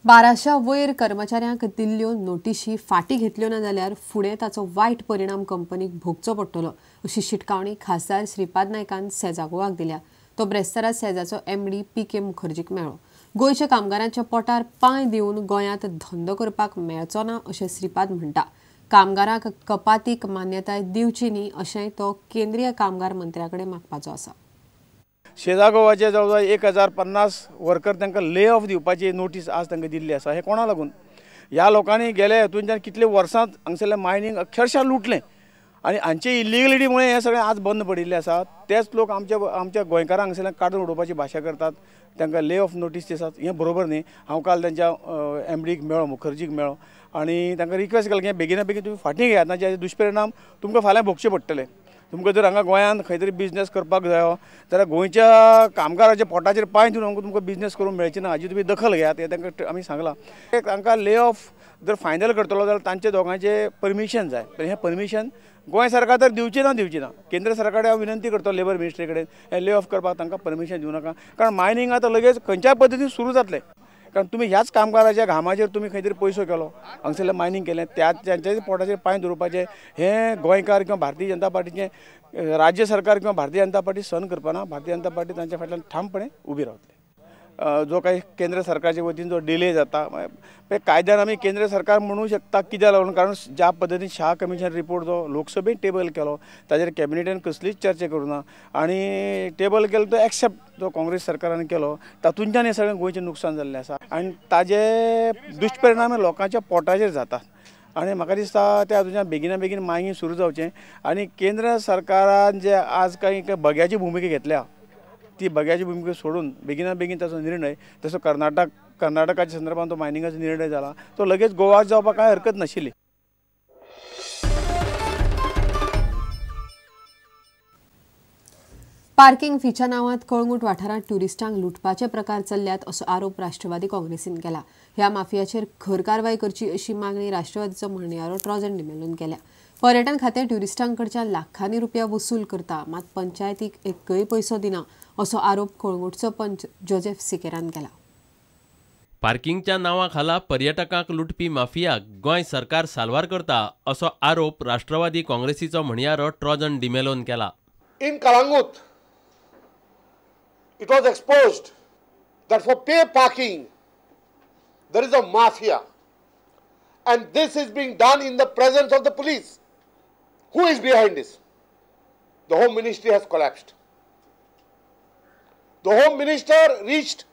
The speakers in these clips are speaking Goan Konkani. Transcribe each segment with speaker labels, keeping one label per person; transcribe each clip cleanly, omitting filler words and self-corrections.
Speaker 1: 1200 वयर कर्मचाऱ्यांक दिल्ल्यो नोटिशी फाटी घेतल्यो ना जाल्यार फुडें ताचो वायट परिणाम कंपनीक भोगचो पडटलो अशी शिटकावणी खासदार श्रीपाद नायकान सेजा गोवाक दिल्या. तो ब्रेस्तारा सेजाचो एमडी पी.के. मुखर्जीक मेळ्ळो. गोंयच्या कामगारांच्या पोटार पांय दिवन गोंयांत धंदो करपाक मेळचो ना अशें श्रीपाद म्हणटा. कामगारांक कपातीक मान्यताय दिवची न्ही अशेंय तो केंद्रीय कामगार मंत्र्या कडेन मागपाचो आसा.
Speaker 2: सेजा गोवाचे जवळ जवळ 1050 वर्कर तांकां ले ऑफ दिवपाची नोटीस आज तांकां दिल्ली आसा. हें कोणा लागून? ह्या लोकांनी गेले हेतूनच्यान कितले वर्सां हांगसरलें मायनींग अक्षरशः लुटलें आनी हांचे इलिगलिटीमुळे हें सगळें आज बंद पडिल्लें आसा. तेच लोक आमच्या आमच्या गोंयकारांक हांगसरल्यान काडून उडोवपाची भाशा करतात, तांकां ले ऑफ नोटीस दितात. हें बरोबर न्ही. हांव काल तांच्या एमडीक मेळ्ळो, मुखर्जीक मेळ्ळो आनी तांकां रिक्वेस्ट केलें की बेगिना बेगीन तुमी फाटीं घेयात, ना जाल्यार दुश्परिणाम तुमकां फाल्यां भोगचे पडटले. तुमकां जर हांगा गोंयांत खंय तरी बिजनेस करपाक जायो जाल्यार गोंयच्या कामगाराच्या पोटाचेर पांय दिवन तुमकां बिजनेस करूंक मेळचे ना, हाजी तुमी दखल घेयात, हें तांकां आमी सांगलां. तांकां ले ऑफ जर फायनल करतलो जाल्यार तांचे दोगांचें परमिशन जाय. हें परमिशन गोंय सरकार तर दिवचें ना, दिवचें ना. केंद्र सरकारा कडेन हांव विनंती करतलो लेबर मिनिस्ट्री कडेन हें ले ऑफ करपाक तांकां परमिशन दिवं नाका, कारण मायनींग आतां लगेच खंयच्याय पद्दतीन सुरू जातलें. कारण तुमी ह्याच कामगाराच्या घामाचेर तुमी खंय तरी पयसो केलो, हांगसरलें मायनींग केलें, त्या तांच्या पोटाचेर पांय दवरपाचें हें गोंयकार किंवा भारतीय जनता पार्टीचें राज्य सरकार किंवा भारतीय जनता पार्टी सहन करपाना. भारतीय जनता पार्टी तांच्या फाटल्यान ठामपणे उबी रावतली. जो काही केंद्र सरकारच्या वतीन जो डिले जाता कायद्यान आमी केंद्र सरकार म्हणू शकता कित्याक लागून, कारण ज्या पद्दतीन शाह कमिशन रिपोर्ट जो लोकसभेन टेबल केलो ताजेर कॅबिनेटान कसलीच चर्चा करूं ना आनी टेबल केलो तो एक्सेप्ट जो काँग्रेस सरकारान केलो तातूंतल्यान हें सगळें गोंयचें नुकसान जाल्लें आसा आनी ताजे दुश्परिणाम लोकांच्या पोटाचेर जाता. आनी म्हाका दिसता त्या हातूंतल्यान बेगिना बेगीन मागीर सुरू जावचें आनी केंद्र सरकारान जे आज कांय बग्याची भुमिका घेतल्या ती बग्याची भुमिका सोडून बेगिना बेगीन ताचो निर्णय, तसो कर्नाटकाच्या संदर्भात तो मायनिंगाचो निर्णय जाला तो लगेच गोवा जावपाक कांय हरकत नाशिल्ली.
Speaker 1: पार्किंग फीच्या नांवांत कळंगूट वाठारांत ट्युरिस्टांक लुटपाचे प्रकार चल्ल्यात असो आरोप राष्ट्रवादी काँग्रेसीन केला. ह्या माफियाचेर खर कारवाय करची अशी मागणी राष्ट्रवादीचो म्हणयारो ट्रॉजन डिमेलोन केल्या. पर्यटन खातें ट्युरिस्टांकडच्यान लाखांनी रुपया वसूल करता, मात पंचायतीक एकय पयसो दिना असो आरोप कळंगूटचो पंच जोजेफ सिकेरान केला.
Speaker 3: पार्किंगच्या नांवा खाला पर्यटकांक लुटपी माफियाक गोंय सरकार साल्वार करता असो आरोप राष्ट्रवादी काँग्रेसीचो म्हणयारो ट्रॉजन डिमेलोन केला.
Speaker 4: In Calangute it was exposed that for pay parking there is a mafia and this is being done in the presence of the police. Who is behind this? The Home Ministry has collapsed. The Home Minister reached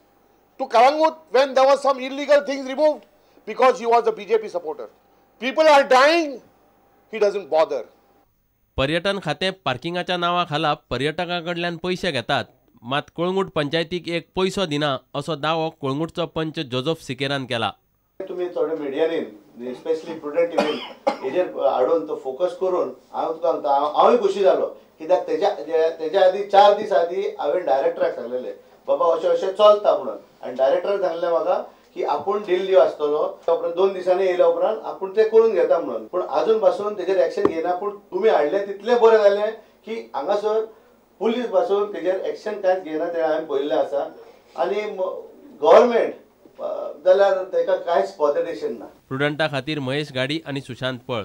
Speaker 4: to Calangute when there was some illegal things removed because he was a BJP supporter. People are dying, he doesn't bother.
Speaker 3: पर्यटन खातें पार्किंगाच्या नांवा खाला पर्यटकां कडल्यान पयशे घेतात, मात कळंगूट पंचायतीक एक पयसो दिना असो दावो कळंगूटचो पंच जोजफ सिकेरान केला.
Speaker 5: तुमी थोडे मिडियांनी स्पेशली प्रुडंट टिव्हीन हेजेर हाडून तो फोकस करून हांव तुका सांगता, हांवूय खोशी जालो कित्याक तेज्या आदी 4 दीस आदी हांवें डायरेक्टराक सांगलेलें बाबा अशें अशें चलता म्हणून, आनी डायरेक्टरान सांगलें म्हाका की आपूण दिल्ली आसतलो उपरांत 2 दिसांनी येयल्या उपरांत आपूण तें करून घेता म्हणून, पूण आजून पासून तेजेर एक्शन घेयना. पूण तुमी हाडलें तितलें बरें जालें की हांगासर पुलीस पासून तेजेर एक्शन कांयच घेयना तें हांवें पळयल्लें आसा. आनी गव्हर्मेंट जाल्यार ताका कांयच पॉजिटेशन ना.
Speaker 3: प्रुडंटा खातीर महेश गाडी आनी सुशांत पळ.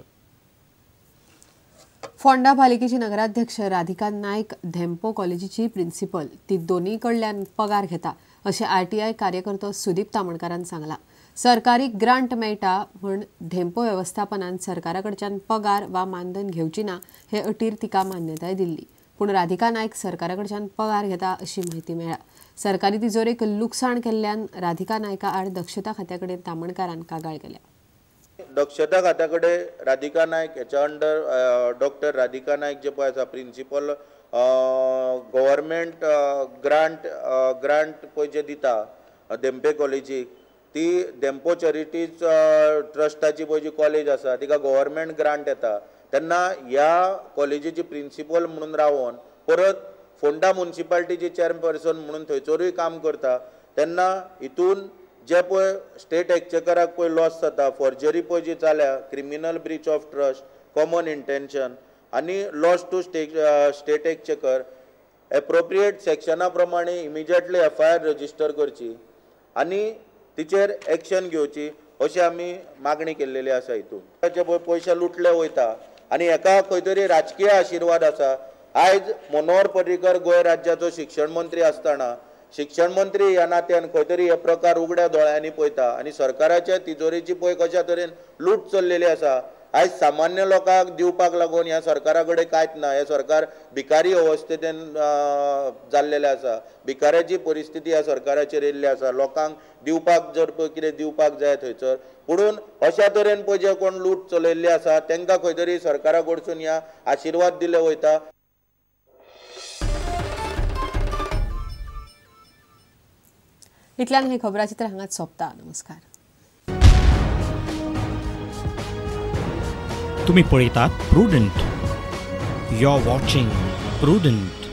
Speaker 1: फोंडा पालिकेची नगराध्यक्ष राधिका नायक धेंपो कॉलेजीची प्रिन्सिपल, ती दोन्ही कडल्यान पगार घेता अशें आरटीआय कार्यकर्तो सुदीप तामणकारान सांगला. सरकारी ग्रांट मेळटा म्हूण धेंपो वेवस्थापनान सरकारा कडच्यान पगार वा मानधन घेवची ना हे अटीर तिका मान्यताय दिल्ली, पूण राधिका नायक सरकारा कडच्यान पगार घेता अशी म्हायती मेळ्ळ्या. सरकारी तिजोरेक लुकसाण केल्ल्यान राधिका नायका आड दक्षता खात्या कडेन तामणकारान कागाळ केल्या.
Speaker 6: दक्षता खात्या कडेन राधिका नायक हेच्या अंडर डॉक्टर राधिका नायक जे पळय आसा प्रिन्सिपल गव्हर्मेंट ग्रांट पळय जे दिता धेंपे कॉलेजीक, ती धेंपो चॅरिटीज ट्रस्टाची पळय जी कॉलेज आसा तिका गव्हर्मेंट ग्रांट येता. तेन्ना ह्या कॉलेजीची प्रिन्सिपल म्हणून रावन परत फोंडा मुन्सिपालिटीची चेअरपर्सन म्हणून थंयसरूय काम करता. तेन्ना हितून जे पळय स्टेट एक्चेकराक पळय लॉस जाता, फॉर्जरी पळय जी जाल्या, criminal breach of trust, common intention आनी loss to state exchequer, appropriate सेक्शना प्रमाणे इमिजिएटली एफआयआर रजिस्टर करची आनी तिचेर एक्शन घेवची अशी आमी मागणी केल्लेली आसा. हितून ताचे पळय पयशे लुटले वयता आनी हेका खंय तरी राजकीय आशिर्वाद आसा. आयज मनोहर पर्रीकर गोंय राज्याचो शिक्षण मंत्री आसतना शिक्षण मंत्री ह्या नात्यान खंय तरी हे प्रकार उगड्या दोळ्यांनी पळयता आनी सरकाराच्या तिजोरेची पळय कशा तरेन लूट चल्लेली आसा. आयज सामान्य लोकांक दिवपाक लागून ह्या सरकारा कडेन कांयच ना. हें सरकार भिकारी अवस्थेन जाल्लेलें आसा. भिकाऱ्याची परिस्थिती ह्या सरकाराचेर येयल्ली आसा. लोकांक दिवपाक जर पळय कितें दिवपाक जाय थंयसर, पुणून अशा तरेन पळय जे कोण लूट चलयल्ली आसा तांकां खंय तरी सरकारा कडसून ह्या आशिर्वाद दिले वयता.
Speaker 1: इतल्यान हे खबराचित्र हांगाच सोंपता. नमस्कार.
Speaker 7: तुम्ही पळयतात Prudent. You are watching Prudent.